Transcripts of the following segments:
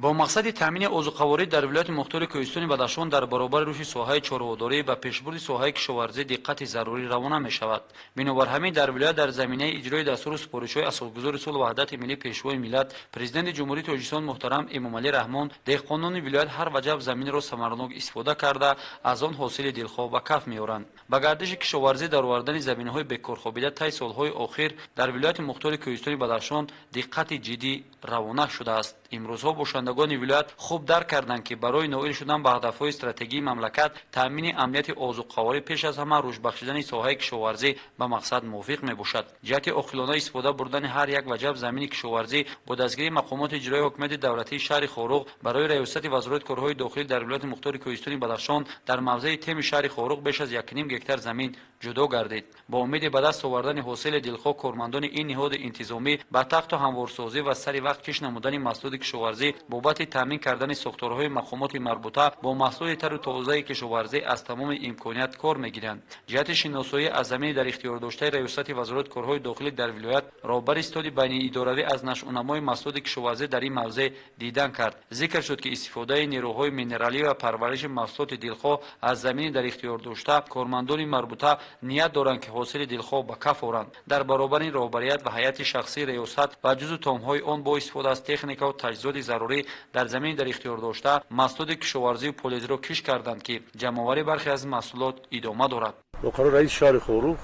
Бо мақсади таъмини озуқаворӣ дар вилояти мухтори Кӯҳистони Бадахшон дар баробари рушди соҳаи чорводорӣ ба пешбурди соҳаи кишоварзӣ диққати зарурӣ равона мешавад. Бинобар ҳамин, дар вилоят дар заминаи иҷрои дастуру супоришҳои Асосгузори сулҳу ваҳдати миллӣ, Пешвои миллат, Президенти Ҷумҳурии Тоҷикистон муҳтарам Эмомалӣ Раҳмон, деҳқонони вилоят ҳар ваҷаб заминро самаранок истифода карда, аз он ҳосили дилхоҳ ба каф меоранд. Ба гардиши кишоварзӣ даровардани заминҳои бекорхобида тай солҳои охир дар вилояти мухтори Кӯҳистони Бадахшон диққати ҷиддӣ равона шудааст. Имрӯзҳо бошандагони вилоят хуб дарк карданд, ки барои ноил шудан ба ҳадафҳои стратегии мамлакат, таъмини амнияти озуқаворӣ, пеш аз ҳама рушд бахшидани соҳаи кишоварзӣ ба мақсад мувофиқ мебошад. Ҷиҳати оқилона истифода бурдани ҳар як ваҷаб замини кишоварзӣ бо дастгирии мақомоти иҷроии ҳокимияти давлатии шаҳри Хоруғ барои Раёсати Вазорати корҳои дохилӣ дар вилояти мухтори Кӯҳистони Бадахшон дар мавзеи Теми шаҳри Хоруғ беш аз 1,5 гектар замин ҷудо гардид. Бо умеди ба даст овардани ҳосили дилхоҳ, кормандони ин ниҳоди интизомӣ ба тахту ҳамворсозӣ ва сари вақт кишт намудани маҳсулоти кишоварзӣ бобати таъмин кардани сохторҳои мақомоти марбута бо маҳсулоти тару тозаи кишоварзӣ аз тамоми имконият кор мегиранд. Ҷиҳати шиносоӣ аз замини дар ихтиёр доштаи Раёсати Вазорати корҳои дохилӣ дар вилоят, роҳбари ситоди байниидоравӣ аз нашъунамои маҳсулоти кишоварзӣ дар ин мавзеъ дидан кард. Зикр шуд, ки истифодаи нерӯҳои минералӣ ва парвариши маҳсулоти дилхоҳ аз замини дар ихтиёр дошта, кормандони марбута ният доранд, ки ҳосили дилхоҳ ба каф оранд. Дар баробари роҳбарият ва ҳайати шахсии раёсат ва ҷузъу томҳои он бо истифода аз техникаву таҷҳизоти зарурӣ дар замини дар ихтиёр дошта маҳсулоти кишоварзию полезиро кишт карданд, ки ҷамъоварии бархе аз маҳсулот идома дорад. Бо қарори раиси шаҳри Хоруғ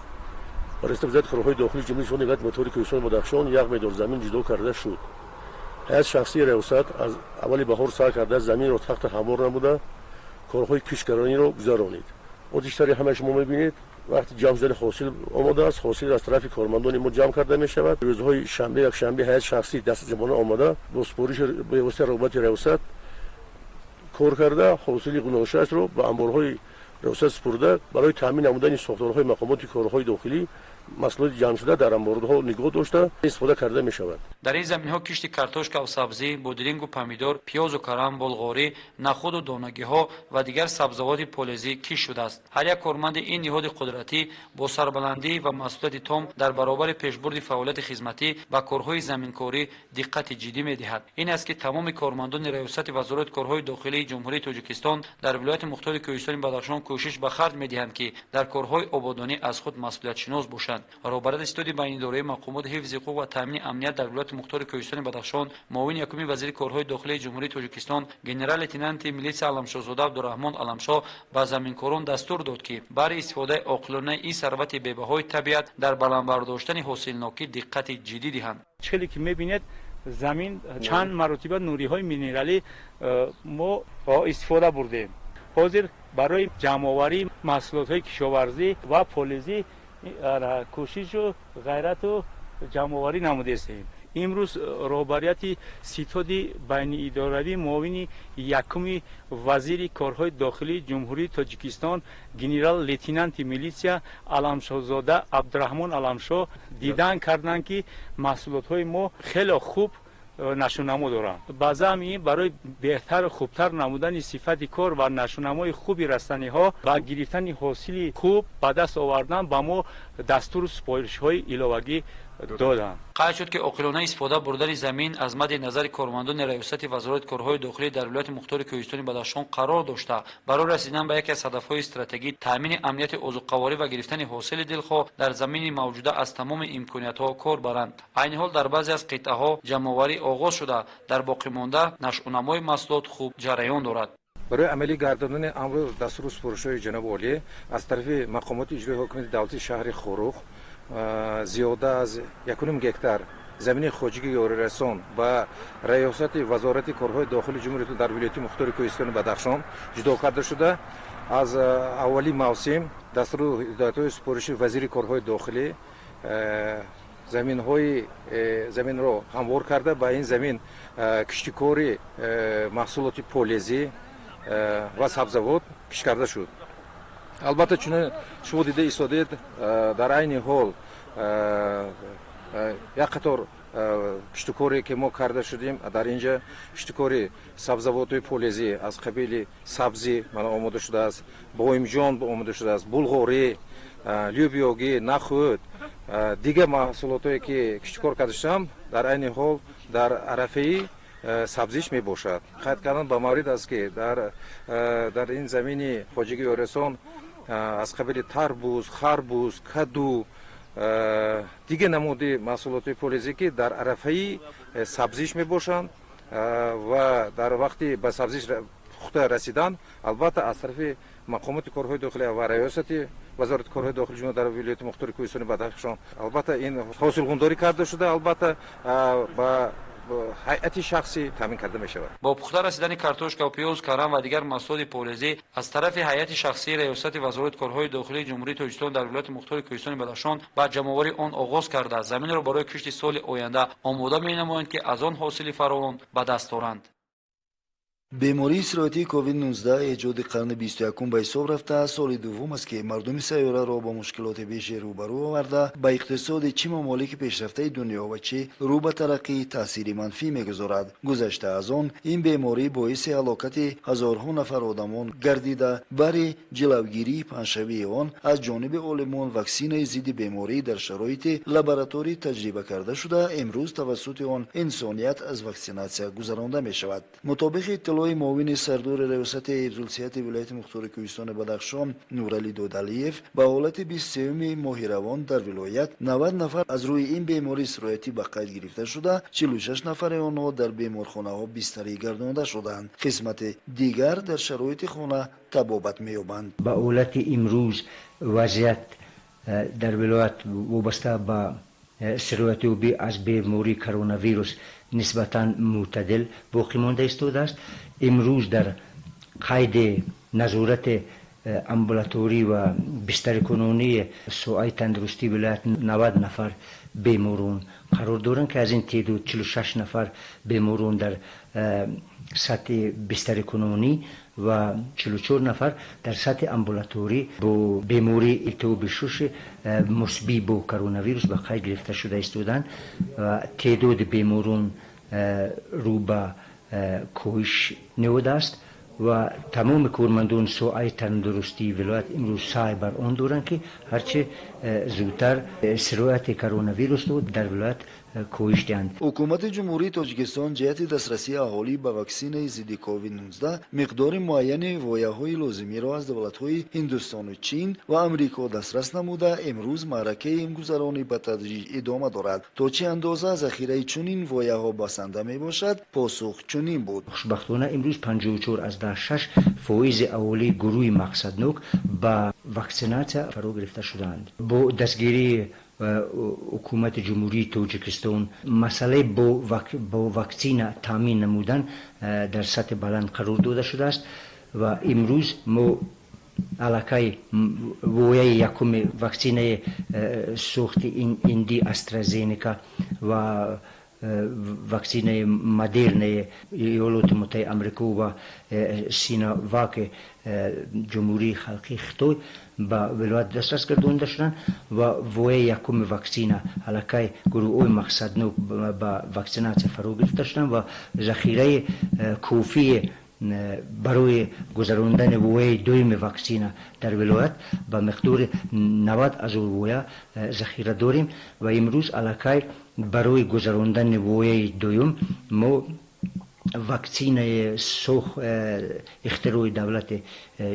ва раиси Вазорати корҳои дохилии Ҷумҳурии Исломии вилояти мухтори Кӯҳистони Бадахшон як миқдор замин ҷудо карда шуд. Ҳайати шахсии раёсат аз аввали баҳор сар карда, заминро тахта ҳамвор намуда, корҳои киштгарониро гузаронид. Отиштари ҳамаи шумо мебинед, вақти ҷамъ шудани ҳосил омода аст. Ҳосил аз тарафи кормандони мо ҷамъ карда мешавад. Рӯзҳои шанбе, якшанбе ҳайати шахсӣ дастаҷамъона омада, бо супориши бевосита роҳбати раёсат кор карда, ҳосили гуношаашро ба амборҳои раёсат супурда, барои таъмин намудани сохторҳои мақомоти корҳои дохилӣ маҳсулоти ҷамъшуда дар амборҳо нигоҳ дошта, истифода карда мешавад. Дар ин заминҳо кишти картошка ва сабзӣ, бодирингу помидор, пиёзу карам, болғорӣ, нахуду донагиҳо ва дигар сабзавоти полезӣ кишт шудааст. Ҳар як корманди ин ниҳоди қудратӣ бо сарбаландӣ ва масъулияти том дар баробари пешбурди фаъолияти хизматӣ ба корҳои заминкорӣ диққати ҷиддӣ медиҳад. Ин аст, ки тамоми кормандони Раёсати Вазорати корҳои дохилии Ҷумҳурии Тоҷикистон дар вилояти мухтори Кӯҳистони Бадахшон кӯшиш ба харҷ медиҳанд, ки дар корҳои ободонӣ аз худ масъулиятшинос бошанд. Роҳбарияти ситоди байниидораи мақомоти ҳифзи ҳуқуқ ва таъмини амният дар вилояти мухтори Кӯҳистони Бадахшон, муовини якуми вазири корҳои дохилии Ҷумҳурии Тоҷикистон, генерал-лейтенанти милитсия Аламшоҳзода Абдураҳмон Аламшоҳ ба заминкорон дастур дод, ки баҳри истифодаи оқилонаи ин сарвати бебаҳои табиат дар баланд бардоштани ҳосилнокӣ диққати ҷиддӣ диҳанд. Хеле ки мебинед, замин чанд маротиба нуриҳои минералӣ мо истифода бурдем. Ҳозир барои ҷамъоварии маҳсулотҳои кишоварзӣ ва полезӣ кӯшишу ғайрату ҷамъоварӣ намудестем. Имрӯз роҳбарияти ситоди байниидоравӣ, муовини якуми вазири корҳои дохилии Ҷумҳурии Тоҷикистон, генерал-лейтенанти милитсия Аламшоҳзода Абдураҳмон Аламшоҳ дидан карданд, ки маҳсулотҳои мо хеле хуб нашъунамо доранд. Ба заъми ин, барои беҳтару хубтар намудани сифати кор ва нашъунамои хуби растаниҳо ва гирифтани ҳосили хуб ба даст овардан ба мо дастуру супоришҳои иловагӣ доданд. Қайд шуд, ки оқилона истифода бурдани замин аз мадди назари кормандони Раёсати Вазорати корҳои дохилӣ дар вилояти мухтори Кӯҳистони Бадахшон қарор дошта, барои расидан ба яке аз ҳадафҳои стратегӣ, таъмини амнияти озуқаворӣ ва гирифтани ҳосили дилхоҳ дар замини мавҷуда аз тамоми имкониятҳо кор баранд. Айни ҳол дар баъзе аз қитъаҳо ҷамъоварӣ оғоз шуда, дар боқимонда нашъунамои маҳсулот хуб ҷараён дорад. Барои амалӣ гардондани амру дастуру супоришҳои ҷаноби олӣ аз тарафи мақомоти иҷроии ҳокимияти давлатии шаҳри Хоруғ зиёда аз 1,5 гектар замини хоҷагии ёрирасон ба Раёсати Вазорати корҳои дохили ҷумҳурии дар вилояти мухтори Кӯҳистони Бадахшон ҷудо карда шуда, аз аввали мавсим дастуру ҳидоятҳои супориши вазири корҳои дохилӣ заминҳои заминро ҳамвор карда, ба ин замин киштикори маҳсулоти полезӣ ва сабзавот кишт карда шуд. Албатта, чунин шумо дида истодед, дар айни ҳол як қатор киштукоре ки мо карда шудем дар инҷа, киштукори сабзавотҳои полезӣ аз қабили сабзӣ мана омода шудааст, боимҷон омода шудааст, булғорӣ, лӯбиёгӣ, нахӯд, дигар маҳсулотҳое ки киштукор карда шудам, дар айни ҳол дар арафаи Сабзиш мебошад. Қайд кардан ба маврид аст, ки дар ин замини хоҷагии ёрирасон аз қабили тарбуз, харбуз, каду, дигар намуди маҳсулоти полезӣ, ки дар арафаи сабзиш мебошанд ва дар вақти ба сабзиш пухта расидан, албатта, аз тарафи мақомоти корҳои дохилӣ ва раёсати Вазорати корҳои дохили ҷумҳур дар вилояти мухтори Кӯҳистони Бадахшон, албатта, ин ҳосилғундорӣ карда шуда, албатта, ба ҳайати шахсӣ таъмин карда мешавад. Бо пухта расидани картошка, пиёз, карам ва дигар маҳсулоти полезӣ аз тарафи ҳайати шахсии раёсати Вазорати корҳои дохилии Ҷумҳурии Тоҷикистон дар вилояти мухтори Кӯҳистони Бадахшон ба ҷамъоварии он оғоз карда, заминро барои кишти соли оянда омода менамоянд, ки аз он ҳосили фаровон ба даст оранд. Бемории сироятии COVID-19 эҷоди қарни 21 ба ҳисоб рафта, соли дуввум аст, ки мардуми сайёраро бо мушкилоти беше рӯбарӯ оварда, ба иқтисоди чӣ мамолики пешрафтаи дунё ва чӣ рӯ ба тараққӣ таъсири манфӣ мегузорад. Гузашта аз он, ин беморӣ боиси ҳалокати ҳазорҳо нафар одамон гардида, бари ҷилавгирии паҳншавии он аз ҷониби олимон ваксинаи зидди беморӣ дар шароити лабораторӣ таҷриба карда шуда, имрӯз тавассути он инсоният аз ваксинатсия гузаронда мешавад. Мутобиқи иттилои муовини сардори раёсати ҳифзулсиҳати вилояти мухтори Кӯҳистони Бадахшон Нуралӣ Додалиев, ба ҳолати 23-юми моҳи равон дар вилоят 90 нафар аз рӯи ин бемории сироятӣ ба қайд гирифта шуда, 46 нафари онҳо дар беморхонаҳо бистарӣ гардонда шуданд, қисмати дигар дар шароити хона табобат меёбанд. Ба ҳолати имрӯз вазъият дар вилоят вобаста ба сироятёбӣ аз бемории коронавирус нисбатан мӯътадил боқӣ монда истодааст. Имрӯз дар қайди назорати амбулаторӣ ва бистарикунонии соҳаи тандурустии вилоят 90 нафар беморон қарор доранд, ки аз ин теъдод 46 нафар беморон дар сатҳи бистарикунонӣ ва 44 нафар дар сатҳи амбулаторӣ бо бемории илтиҳоби шуши мусбӣ бо коронавирус ба қайд гирифта шуда истоданд ва теъдоди беморон рӯ ба коҳиш ниҳодааст. Ва тамоми кормандони соҳаи тандурустии вилоят имрӯз саъй бар он доранд, ки ҳарчи зудтар сирояти коронавирусро дар вилоят коҳиш диҳанд. Ҳукумати Ҷумҳурии Тоҷикистон ҷиҳати дастрасии аҳолӣ ба ваксинаи зидди COVID-19 миқдори муайяни вояҳои лозимиро аз давлатҳои Ҳиндустону Чин ва Амрико дастрас намуда, имрӯз маъракаи имгузаронӣ ба тадриҷ идома дорад. То чӣ андоза захираи чунин вояҳо басанда мебошад? Посух чунин буд. Хушбахтона, имрӯз 54,6 фоизи аҳолии гурӯҳи мақсаднок ба ваксинатсия фаро гирифта шудаанд. Бо дастгирии ҳукумати Ҷумҳурии Тоҷикистон масъалаи бо ваксина таъмин намудан дар сатҳи баланд қарор дода шудааст ва имрӯз мо аллакай вояи якуми ваксинаи сохти инди АстраЗенека ва ваксинаи Модернаи Иёлоти Муттаҳидаи Амрико ва Синоваки Ҷумҳурии Халқии Хитой ба вилоят дастрас гардонида шуданд ва вояи якуми ваксина аллакай гурӯҳҳои мақсаднок ба ваксинатсия фаро гирифта шуданд ва захираи кофии барои гузарондани вояи дуюми ваксина дар вилоят ба миқдори 90 ҳазор воя захира дорем. Ва имрӯз аллакай барои гузарондани вояи дуюм мо ваксинаи сох ихтирои давлати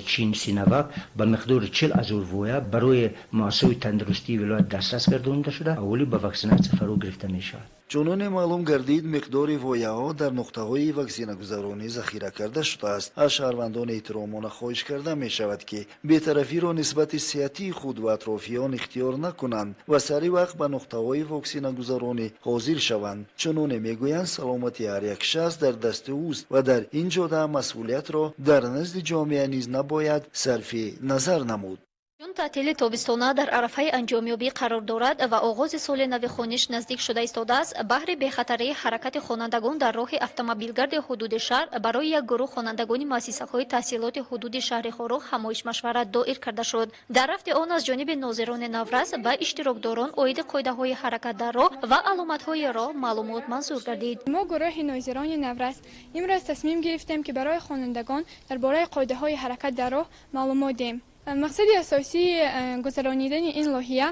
Чин Синовак ба миқдори 40 ҳазор воя барои муассисаҳои тандурустии вилоят дастрас гардонида шуда, аҳолӣ ба ваксинатсия фаро гирифта мешавад. Чуноне маълум гардид, миқдори вояҳо дар нуқтаҳои ваксинагузаронӣ захира карда шудааст. Аз шаҳрвандон эҳтиромона хоҳиш карда мешавад, ки бетарафиро нисбати сиҳатии худ ва атрофиён ихтиёр накунанд ва сари вақт ба нуқтаҳои воксинагузаронӣ ҳозир шаванд. Чуноне мегӯянд, саломати ҳар як шахс дар дасти ӯст ва дар ин ҷода масъулиятро дар назди ҷомеа низ набояд сарфи назар намуд. Чун таътили тобистона дар арафаи анҷомёбӣ қарор дорад ва оғози соли нави хониш наздик шуда истодааст, баҳри бехатарии ҳаракати хонандагон дар роҳи автомобилгарди ҳудуди шаҳр барои як гурӯҳ хонандагони муассисаҳои таҳсилоти ҳудуди шаҳри Хоруғ ҳамоиш машварат доир карда шуд. Дар рафти он аз ҷониби нозирони наврас ба иштирокдорон оиди қоидаҳои ҳаракат дар роҳ ва аломатҳои роҳ маълумот манзур гардид. Мо, гурӯҳи нозирони наврас, имрӯз тасмим гирифтем, ки барои хонандагон дар бораи қоидаҳои ҳаракат дар роҳ маълумот диҳем. Мақсади асосии гузаронидани ин лоиҳа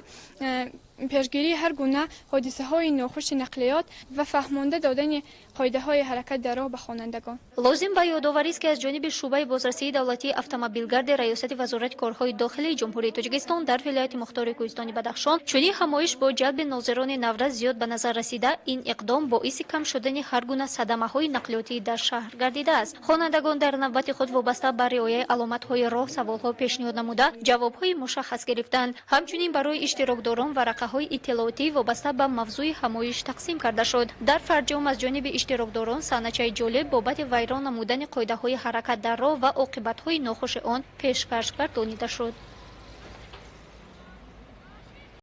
Пешгирии ҳар гуна ҳодисаҳои нохуши нақлиёт ва фаҳмонда додани қоидаҳои ҳаракат дар роҳ ба хонандагон. Лозим ба ёдоварист, ки аз ҷониби шӯъбаи бозрасии давлатии автомобилгарди Раёсати Вазорати корҳои дохилии Ҷумҳурии Тоҷикистон дар вилояти мухтори Кӯҳистони Бадахшон чунин ҳамоиш бо ҷалби нозирони наврас зиёд ба назар расида, ин иқдом боиси кам шудани ҳар гуна садамаҳои нақлиётӣ дар шаҳр гардидааст. Хонандагон дар навбати худ вобаста ба риояи аломатҳои роҳ саволҳо пешниҳод намуда, ҷавобҳои мушаххас гирифтанд. Ҳамчунин барои иштирокдорон варақаҳои иттилоотӣ вобаста ба мавзӯи ҳамоиш тақсим карда шуд. Дар фарҷом аз ҷониби иштирокдорон саҳначаи ҷолиб бобати вайрон намудани қоидаҳои ҳаракат дар роҳ ва оқибатҳои нохуши он пешкаш гардонида шуд.